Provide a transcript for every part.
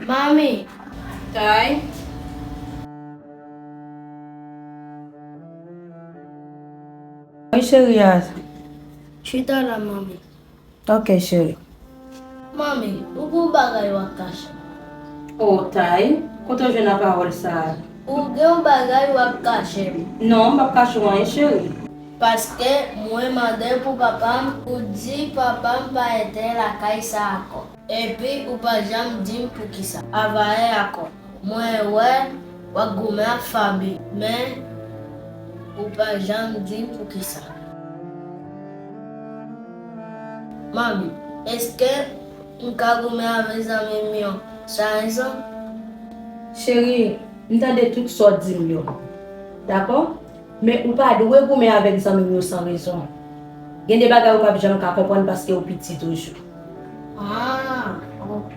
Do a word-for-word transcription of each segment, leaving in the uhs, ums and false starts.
Manmi. Tay. Wi, cheri a. Chita la, manmi. Ok, cheri. Manmi, ou gen yon bagay w ap kache m. O, Tay, kote w jwenn pawòl sa a? Ou gen yon bagay w ap kache m. Non, m p ap kache w anyen, cheri. Paske mwen mande pou papa m, ou di papa m pa rete lakay sa a ankò. Epi ou pa janm di m poukisa. Avanyè ankò, mwen wè w ap goumen ak Faby, men ou pa janm di m poukisa. Manmi, èske m ka goumen avèk zanmi m yo san rezon? Cheri, m tande tout sa w di m yo. Dakò? Men ou pa dwe goumen avèk zanmi w yo san rezon. Gen de bagay ou p ap janm ka konprann paske ou piti toujou. Ah, ok.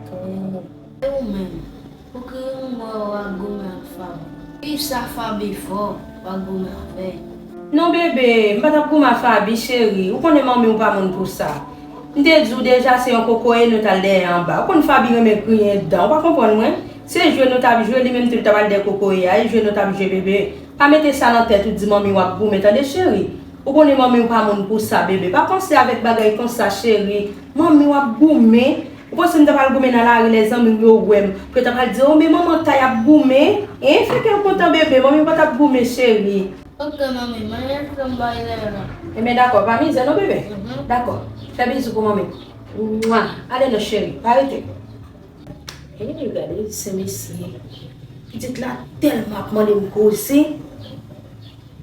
E ou menm? Poukisa w ap goumen ak Faby? Ki sa Faby fè w ap goumen avè l? Non, bebe, m pa t ap goumen ak Faby, cheri. Ou konnen manmi w pa moun pou sa. M te di w deja se yon kokoye nou t al dèyè anba. Ou konn Faby renmen griyen dan. Ou pa konprann mwen? Se jwe nou t ap jwe, li menm tou li t ap al dèyè kokoye a. E jwe nou t ap jwe, bebe. Pa mete sa nan tèt ou di manmi w ap goumen, tande, cheri? Ou konnen manmi w pa moun pou sa, bebe. Pa panse avèk bagay konsa, cheri. Manmi w ap goumen. Ou panse m ta pral goumen nan lari, lè zanmi m yo wè m, pou yo ta pral di, "O, men manman Tay ap goumen." Hein, fè kè w kontan, bebe. Manmi w pa t ap goumen, cheri. Ok, manmi, mwen rete m bay lè la. Enben, dakò, pa mizè non, bebe. Mhm. Dakò. Fè bizou pou manmi. Mwa. Ale non, cheri. Pa rete. E gade, se mesye. Pitit la tèlman ap mande m koze.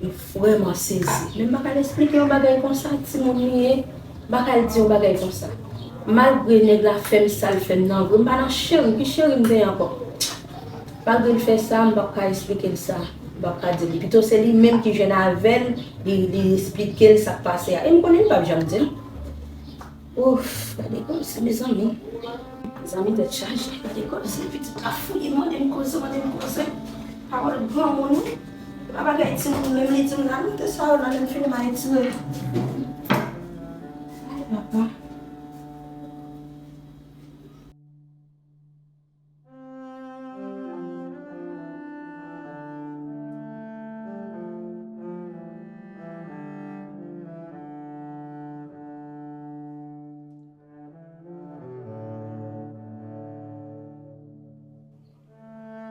M vrèman sezi. Men m pa ka al esplike yon bagay konsa, timoun li ye. M pa ka al di yon bagay konsa. Malgre nèg la fè m sa l fè m nan vre, m pa nan cheri, ki cheri m te ye ankò? Malgre l fè sa, m p ap ka esplike l sa. M p ap ka di li. Pito se li menm ki jwenn avè l, li, li esplike l sa k pase a. E m konnen li p ap janm di l. Ouf, gade kòmsi, mezanmi. Mezanmi, tèt chaje. Gade kòmsi pitit la fouye, mande m koze, mande m koze. Pawòl granmoun, wi. E pa bagay timoun, menm li di m la, nou te sa yo la, lè m fini, m a retire. Ay, papa.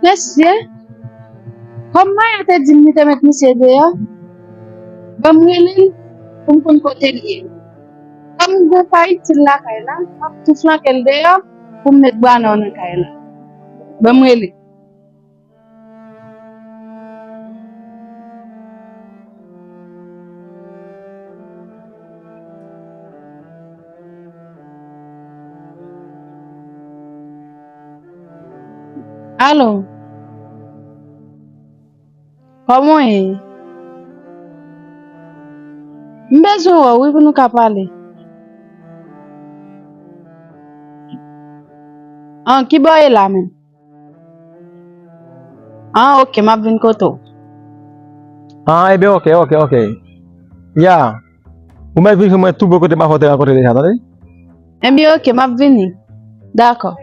Mesye, kòm Maya te di m li te met misye deyò, ban m rele l pou m konn kote l ye. Kòm m gen pa itil lakay la, m ap tou flanke l deyò pou m met bwa nan nan kay la. Ban m rele. Alo. Kòman w ye? M bezwen wè w wi pou nou ka pale. An, ki bò w ye la menm? An, ok, m ap vin kote w. An, ebyen, ok, ok, ok. Ya. Ou mèt vin jwenn mwen tou bò kote m avè w te rankontre deja, tande? Ebyen, ok, m ap vini. Dakò.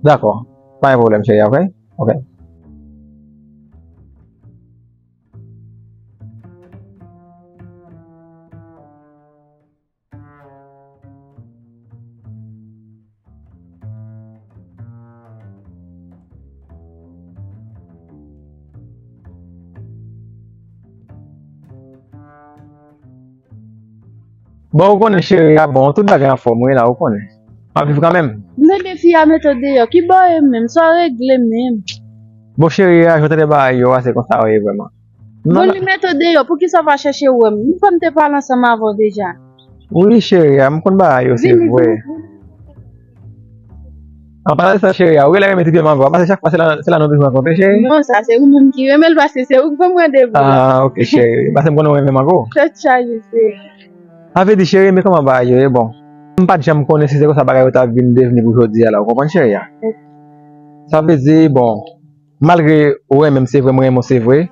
Dakò. Pa gen pwoblèm, cheri, ok? Ok. Bon, ou konnen cheri a bon, tout bagay anfòm wi la, ou konnen. M ap viv kanmenm. M tande fi a mete w deyò, ki bò w ye menm, sa w regle menm? Bon, cheri a, jan w tande bagay yo a, se konsa yo ye vrèman. Bon, li mete w deyò, poukisa w pa chèche wè m? M kwè m te pale ansanm avè w deja. Wi, cheri a, m konn bagay yo, se vre. An palan de sa, cheri a, ou genlè renmen ti pye mango a, paske chak fwa se la, se la nou toujou rankontre, cheri. Non, sa se ou menm ki renmen l, paske se ou ki ban m randevou la. Ah, ok, cheri. Paske m konnen w renmen mango. Tèt chaje, cheri. Sa vle di, cheri, men kòman bagay yo ye, bon. M pa t janm konnen si se konsa bagay yo t ap vin devni pou jodi a la, ou konprann, cheri a? Sa vle di, bon, malgre ou renmen m, se vre, mwen renmen w, se vre.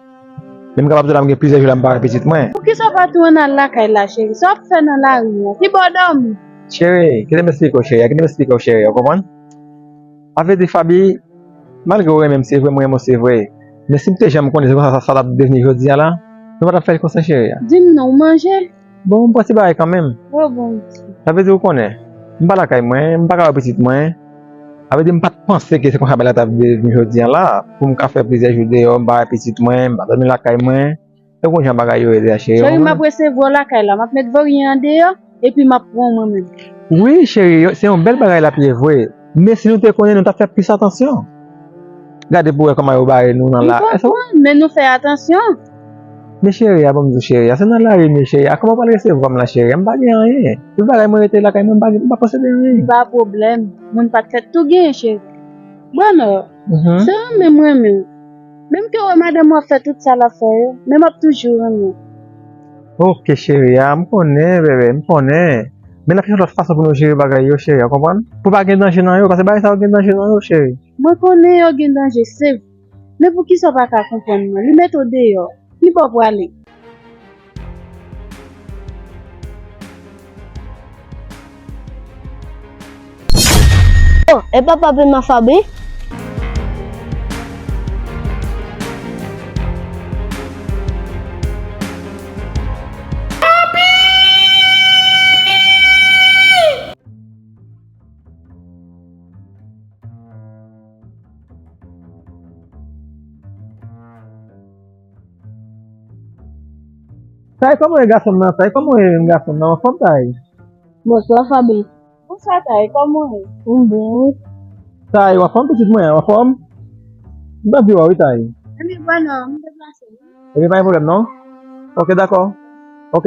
Men m kapab di w la, m gen plizyè jou la, m pa wè pitit mwen. Poukisa w pa tounen al lakay la, cheri? Sa w ap fè nan lari a? Ki bò w dòmi? Cheri, kite m esplike w, cheri a, kite m esplike w, cheri a, ou konprann? Sa vle di, Faby, Malgre ou renmen m, se vre, mwen renmen w, se vre. Men si m te janm konnen se konsa sa, sa t ap devni jodi a la, nou pa t ap fè l konsa, cheri a. Di m non, ou manje? Bon, m pran ti bagay kanmenm. Oh, bon. Sa vle di ou konnen, m pa lakay mwen, m pa ka wè pitit mwen. Sa vle di m pa t panse ke se konsa bagay la t ap devni jodi a la, pou m ka fè plizyè jou deyò, m pa wè pitit mwen, m pa dòmi lakay mwen. E w konn jan bagay yo ye deja, cheri. Cheri, m ap resevwa w lakay la, m ap met voryen an deyò, epi m ap pran w mwen menm. Wi, cheri, yo, se yon bèl bagay l ap ye vre. Men si nou te konnen, nou t ap fè plis atansyon. Gade pou wè kòman yo bare nou nan la. M konprann, men nou fè atansyon. Men cheri a, ban m di w, cheri a, se nan lari m ye, cheri a. Kòman w pral resevwa m la, cheri a? M pa gen anyen. Tout bagay mwen rete lakay mwen, m pa, m pa posede anyen. Pa pwoblèm. Moun pa t fèt tou genyen, cheri. Bonò, mhm, se renmen m renmen w. Menm ke w wè madanm ou ap fè tout sa l ap fè yo, men m ap toujou renmen w. Ok, cheri a, m konnen, bebe, m konnen. Men n ap chèche lòt fason pou nou jere bagay yo, cheri a, w konprann? Pou pa gen danje nan yo, paske bagay sa yo gen danje nan yo, cheri. Mwen konnen yo gen danje, se vre. Men poukisa w pa ka konprann mwen? Li mete w deyò. Li ba w prale. Oh, e papa Pema Fabi? Tay, kòman w ye, gason m nan? Tay, kòman w ye menm, gason m nan? Anfòm, Tay? Bonswa, Fabi. Bonswa, Tay, kòman w ye? M byen, wi. Tay, w anfòm, pitit mwen? W anfòm? M t anvi wè w, wi, Tay. Ebyen, bòn, m deplase, wi. Ebyen, pa gen pwoblèm, non. Ok, dakò. Ok.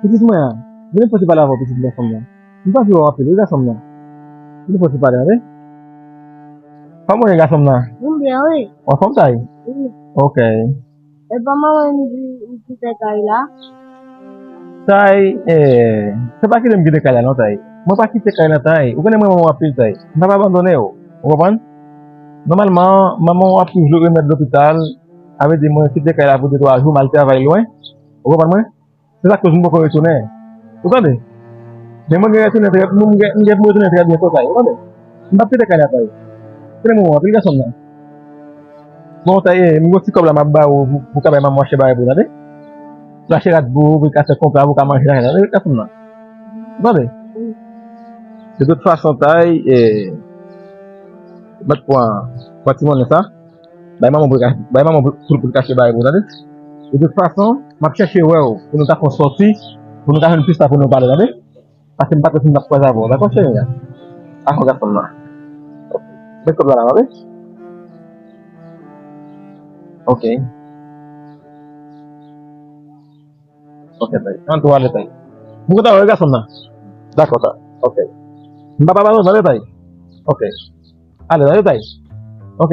Pitit mwen an, vin fò ti pale avè w, pitit gason m nan. M t anvi wè w anpil, wi, gason m nan. Vin fò ti pale, tande. Kòman w ye, gason m nan? M byen, wi. W anfòm, Tay? Wi. Ok. E pa manman m di ou kite kay la? Tay, eh, se pa kite m kite kay la, non, Tay. Mwen pa kite kay la, Tay. Ou konnen mwen renmen w anpil, Tay. M p ap abandone w. Ou konprann? Nòmalman, manman w ap toujou remèt lopital. Sa vle di mwen kite kay la pou de twa jou, m al travay lwen. Ou konprann mwen? Se sa k koz m poko retounen. Ou tande? Men mwen gen retounen trè, mwen gen, mwen gen pou retounen trè byento, Tay. Ou tande? M p ap kite kay la, Tay. Konnen mwen anpil, gason m nan. Bon, Tay, eh, m gen yon ti kòb la m ap ba ou pou, pou w ka bay manman w achte bagay pou ou, tande? Pou l achte rad pou ou, pou l ka fè konpè, pou w ka manje, tande, gason m nan. Ou tande? De tout fason, Tay, eh, mèt pran, pran ti monnen sa. Bay manman pou, bay manman pou, pou, pou l kache bagay pou ou, tande? De tout fason, m ap chèche wè w, pou nou ta fè yon sòti, pou nou ta jwenn plis tan pou nou pale, tande? Paske m pa t wè si m t ap kwaze avè w, dakò, cheri a? Dakò, gason m nan. Ok. Met kòb la la, tande? Ok. Ok, Tay. Ann tou ale, Tay. M kontan wè w, gason m nan. Dakò, Tay. Ok. M p ap abandone w, tande, Tay. Ok. Ale, tande, Tay. Ok.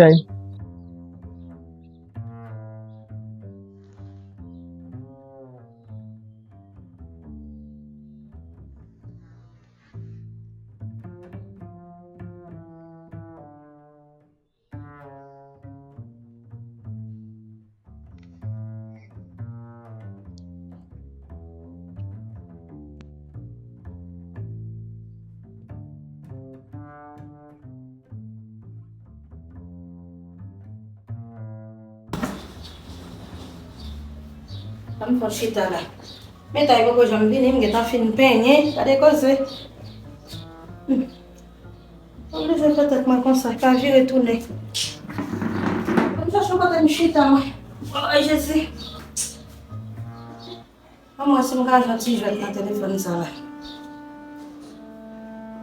Ann fè chita la. Men Tay poko janm vini, m gentan fin penyen. Gade koze. Hmm. Oblije fè tèt mwen konsa, ka vire tounen. Ban m chache yon kote m chita, mwen. Ay, Jezi. Ban m wè si m ka jwenn ti jwèt nan telefòn sa la.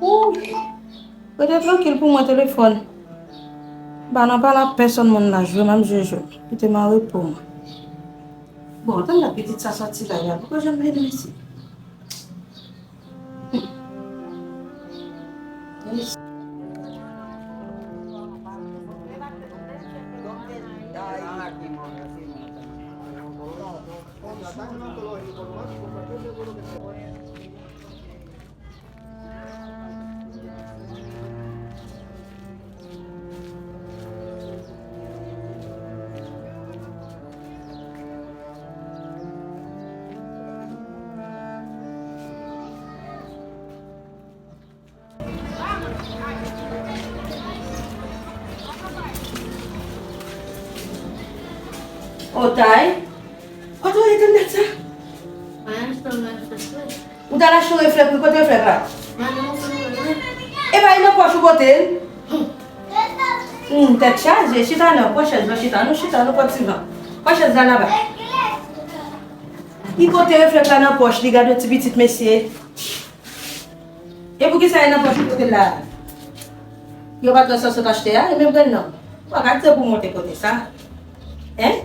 Ou, rete trankil pou mwen, telefòn. M pa nan pale ak pèsonn, moun la jwe, m ap jwe jwèt. Kite m an repo, mwen. Bon, tann la pitit sa sòti la, li poko janm vini isit. O Tay, kote w ye tennèt sa? Mwen achte yon reflèk wi. Ou t al achte yon reflèk wi, kote reflèk la? Mwen nan reflèk wi. E pa e nan pòch ou pote l? Hmm, tèt chaje, chita non, pran chèz la, chita, nou chita, nou pran ti van. Pran chèz la laba. Li pote reflèk la nan pòch li, gade ti pitit mesye. E poukisa e nan pòch ou pote l la? Yo pa t wè sa w sot achte a, e menm pran non. Ou pa ka di se pou w monte kote sa. Hein?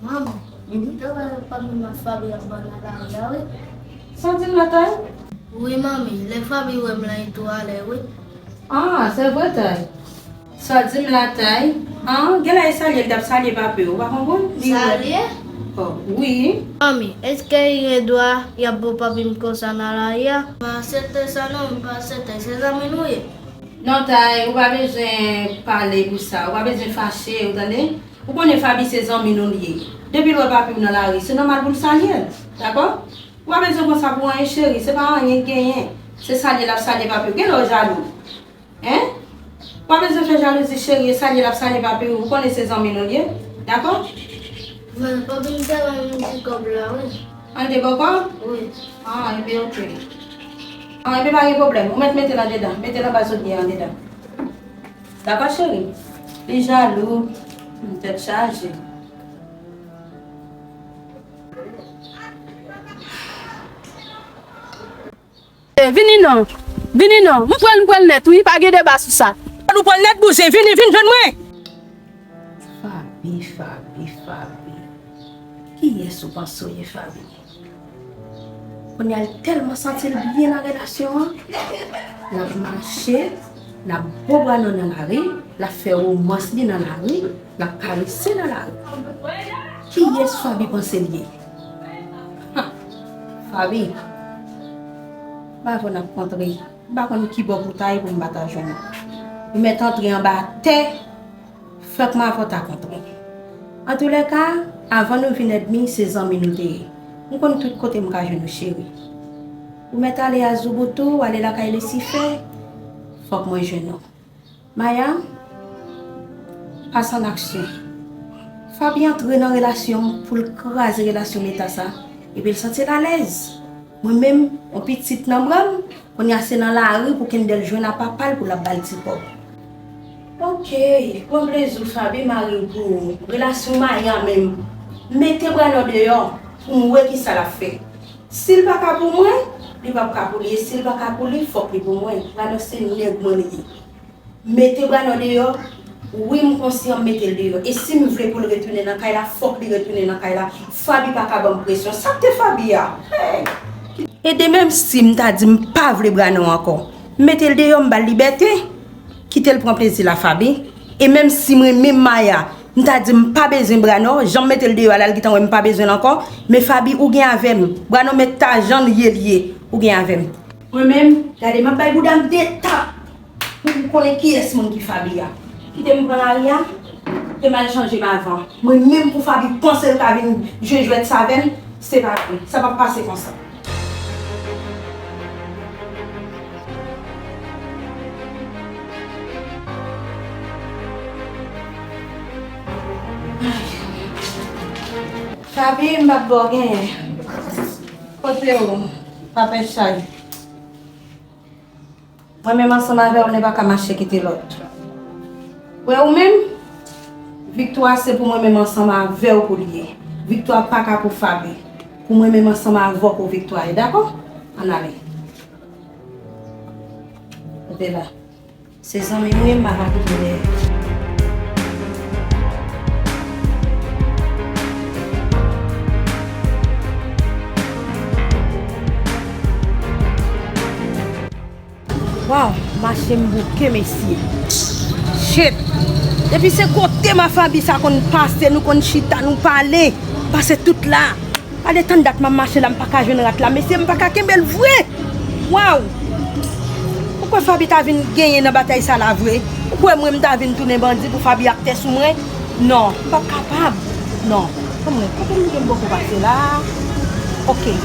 Manmi, m te wè papi m ak Faby ap bò nan lari a wi. Sa w di m la Tay? Wi manmi, lè Faby wè m la li tou alèz wi. Ah, se vre Tay. Sa w di m la Tay? Ah, genlè e salye l t ap salye papi w, ou pa konprann? Li wè. Salye? Oh, wi. Manmi, èske li gen dwa y ap bo papi m konsa nan lari a? M pa aksepte sa non, m pa aksepte, se zanmi nou ye. Non Tay, ou pa bezwen pale pou sa, ou pa bezwen fache, ou tande? Ou konnen Faby se zanmi nou li ye. Depi l wè papi w nan lari, se nòmal pou l salye l, dakò? Ou pa bezwen pran sa pou anyen cheri, se pa anyen k genyen. Se salye l ap salye papi w, genlè w jalou. Hein? Ou pa bezwen fè jalouzi cheri, e salye l ap salye papi w, ou konnen se zanmi nou li ye, dakò? Men papi m te ban m ti kòb la wi. An l te ba w kòb? Wi. Ah, enben oke. Ah, enben pa gen pwoblèm, ou mèt mete l andedan, mete l anba zòdye a andedan. Dakò cheri? Li jalou. Hmm, tèt chaje. Eh, vini non. Vini non. M pran l, m pran l nèt wi, pa gen deba sou sa. Ou pran l nèt bouzen, vini, vin jwenn mwen. Faby, Faby, Faby. Kiyès ou panse w ye Faby? Kounye a l tèlman santi l byen nan relasyon an, l ap mache, l ap bo Brano nan lari, l ap fè womans li nan lari, l ap karese nan lari. Kiyès Faby panse l ye? Ha! Faby, m pa vle n ap kontre, m pa konn ki bò pou w ta ye pou m pa ta jwenn ou. Ou mèt antre anba tè. Fòk m avè w ta kontre. Antoulèka, avan nou vin ènmi, se zanmi nou te ye. M konn tout kote m ka jwenn ou, cheri. Ou mèt ale a Zouboutou, ale lakay Lisifè, fòk mwen jwenn ou. Maya, pase an aksyon. Faby antre nan relasyon m pou l kraze relasyon leta sa, epi l santi l alèz. Mwen menm, yon pitit nan bra m, kounye a se nan lari pou Kendel jwenn a papa l pou l ap ba l ti kòb. Oke, pran plezi w Faby, mari w pou ou. Relasyon Maya menm, mete Brano deyò pou m wè kisa l ap fè. Si l pa ka pou mwen, li p ap ka pou li, e si l pa ka pou li, fòk li pou mwen. Brano se nèg mwen li ye. Mete Brano deyò. Wi, m konsyan m mete l deyò. E si m vle pou l retounen nan kay la, fòk li retounen nan kay la. Faby pa ka ban m presyon. Sa k te Faby a? Hey! E de menm si m ta di m pa vle Brano ankò, m mete l deyò, m ba l libète. Kite l pran plezi l a Faby. E menm si m renmen Maya, m ta di m pa bezwen Brano, jan m mete l deyò a la, l gentan wè m pa bezwen l ankò. Men Faby, ou gen avè m. Brano mèt ta jan l ye, l ye. Ou gen avè m. Mwen menm, gade, m ap bay bouda m de tap pou m konnen kiyès moun ki Faby a. Kite m pran lari a, kite m al chanje m avan. Mwen menm pou Faby panse l ka vin jwe jwèt sa avè m, se pa vre. Sa p ap pase konsa. Faby, m p ap ba w genyen. Kote w, pa pè chay. Mwen menm ansanm avè w, nou pa ka mache kite lòt. Wè ou menm, viktwa se pou mwen menm ansanm avè w pou l ye. Viktwa pa ka pou Faby. Pou mwen menm ansanm avè w pou viktwa ye, dakò? Ann ale. Rete la. Se zanmi m wi, m pa ka kite w dèyè. Waw, mache m bouke, mesye. Shit! Depi se kote m a Faby sa konn pase, nou konn chita, nou pale. Pase tout la. Gade tann dat m ap mache la, m pa ka jwenn rat la. Mesye, m pa ka kenbe l vre. Waw! Ou kwè Faby ta vin genyen nan batay sa la vre? Ou kwè mwen m ta vin tounen bandi pou Faby ap tè sou mwen? Non, m p ap kapab. Non. Kòman, kote m gen bòkò pase la? Oke.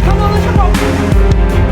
Kòman, mwen chèche w.